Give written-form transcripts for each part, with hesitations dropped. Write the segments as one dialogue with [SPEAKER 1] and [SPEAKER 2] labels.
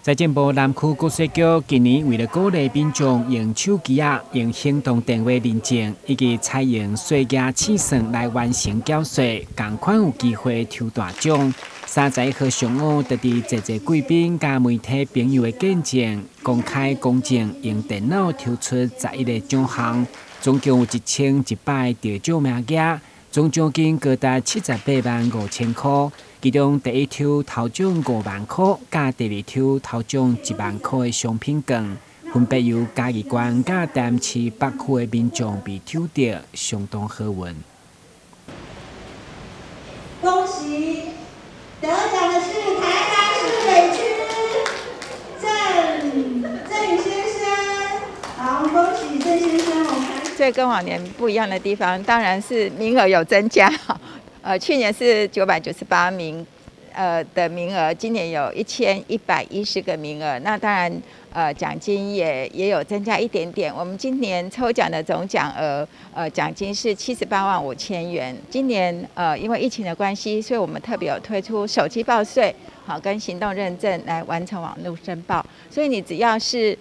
[SPEAKER 1] 財政部南區國稅局今年為了鼓勵民眾用手機仔、用行動電話認證，以及採用稅額試算來完成繳稅，仝款有機會抽大獎。31號上午，就佇濟濟貴賓佮媒體朋友的見證，公開公正用電腦抽出11個獎項，總共有1100個得獎名額，總獎金高達78萬5千箍。其中第一抽頭獎5萬箍，佮第二抽頭獎1萬箍的商品券，分別由嘉義縣佮台南市北區的民眾被抽著，相當好運。
[SPEAKER 2] 恭喜得獎的是台南市北區鄭鄭先生，好，恭喜鄭先生。我們
[SPEAKER 3] 這跟往年不一樣的地方，當然是名額有增加。去年是998名，的名額，今年有1110個名額。那當然，獎金也有增加一點點。我們今年抽獎的總獎額，獎金是78萬5千元。今年，因為疫情的關係，所以我們特別有推出手機報稅，好，跟行動認證來完成網路申報。所以你只要是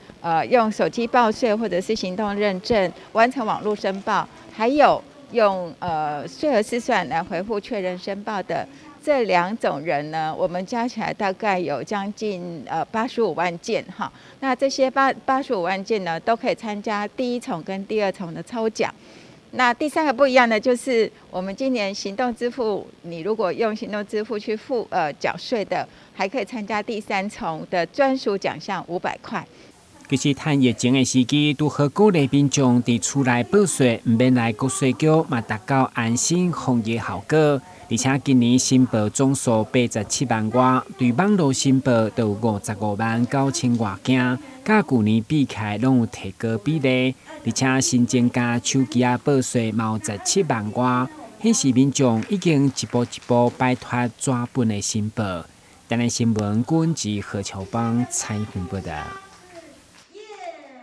[SPEAKER 3] 用手機報稅或者是行動認證完成網路申報，還有用稅額試算來回復確認申報的這兩種人呢，我們加起來大概有將近八十五萬件哈。那這些85萬件呢，都可以參加第一重跟第二重的抽獎。那第三個不一樣的就是，我們今年行動支付，你如果用行動支付去付繳稅的，還可以參加第三重的專屬獎項500塊。
[SPEAKER 1] 其實，趁疫情的時機，拄好鼓勵民眾佇厝內報稅，毋免來國稅局，嘛達到安心防疫效果。而且今年申報總數87萬外，對網路申報就有55萬9千外件，佮舊年比起來攏有提高比例。而且新增加手機仔報稅嘛有17萬外，顯示民眾已經一步一步擺脫紙本的申報。台南新聞，郭文吉何喬邦採訪報道。